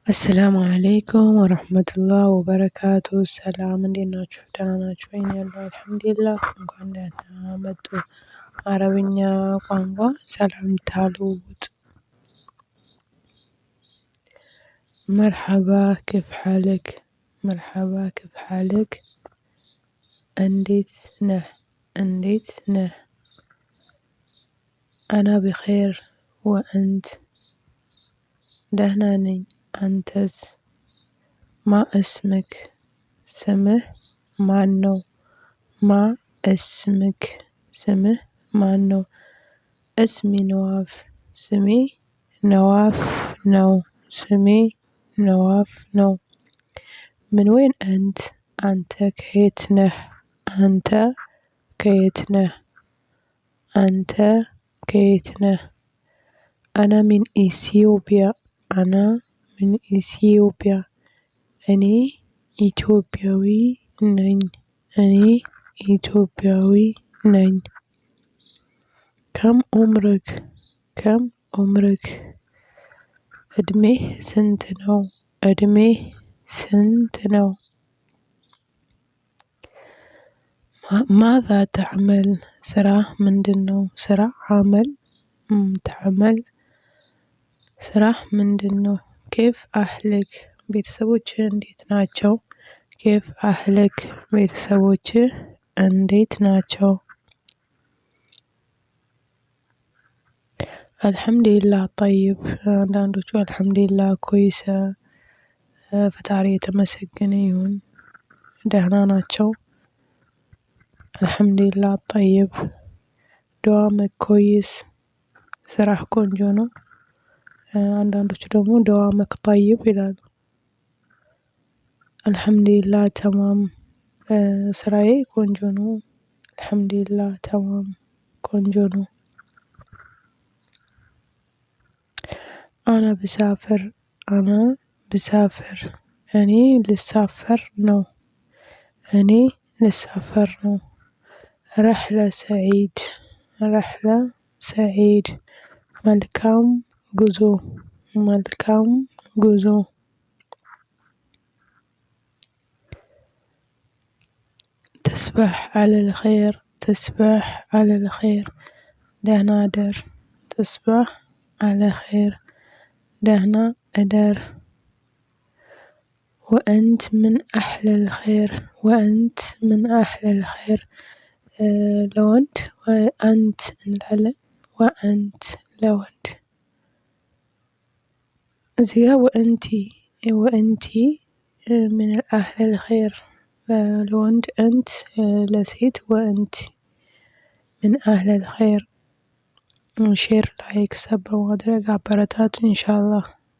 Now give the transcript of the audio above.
السلام عليكم ورحمة الله وبركاته። ሰላም እንዴት ናችሁ? ደህና ናችሁ ወይ? ያለው አልሐምዱሊላህ። እንኳን ደህና መጡ። አረብኛ ቋንቋ ሰላምታ ልውውጥ። مرحبا كيف حالك፣ مرحبا كيف حالك፣ እንዴት ነህ? እንዴት ነህ? أنا بخير وأنت፣ ደህና ነኝ አንተስ? ما اسمك፣ ስምህ ማን ነው? ما اسمك፣ ስምህ ማን ነው? اسمي ነዋፍ፣ ስሜ ነዋፍ ነው። ስሜ ነዋፍ ነው። من وين أنت፣ አንተ ከየት ነህ? አንተ ከየት ነህ? አንተ ከየት ነህ? أنا من ኢትዮጵያ፣ أنا من ኢትዮጵያ፣ እኔ ኢትዮጵያዊ ነኝ። እኔ ኢትዮጵያዊ ነኝ። كم عمرك፣ كم عمرك፣ እድሜህ ስንት ነው? እድሜህ ስንት ነው? ماذا تعمل፣ ስራ ምንድን ነው? ስራ عمل تعمل፣ ስራህ ምንድን ነው? كيف أهلك፣ ቤተሰቦችህ እንዴት ናቸው? كيف أهلك፣ ቤተሰቦችህ እንዴት ናቸው? الحمد لله طيب። አንዳንዶቹ الحمد لله كويسة፣ ፈጣሪ የተመሰገነ ይሁን ደህና ናቸው። الحمد لله طيب። دوامك كويس፣ ስራህ ቆንጆ ነው። አንዳንዶቹ ደግሞ دوامك طيب ይላሉ። الحمد لله تمام፣ ስራዬ ቆንጆ ነው። الحمد لله تمام ቆንጆ ነው። أنا بسافر፣ أنا بسافر፣ እኔ ልሳፈር ነው። እኔ ልሳፈር ነው። رحلة سعيد፣ رحلة سعيد፣ መልካም ጉዞ፣ መልካም ጉዞ። تصبح على الخير፣ تصبح على الخيር፣ ደህና እደር። تصبح على خير፣ ደህና እደር። وأنت من أهل الخير፣ وأنت من أهل الخيር፣ ለወንድ أنت እንላለን። وأنت ለወንድ እዚህ ጋ وأنتِ፣ وأنتِ من أهل الخير ለወንድ أنت፣ ለሴት وأنتِ من أهل الخيር። share like sub በማድረግ አበረታቱ ኢንሻአላህ።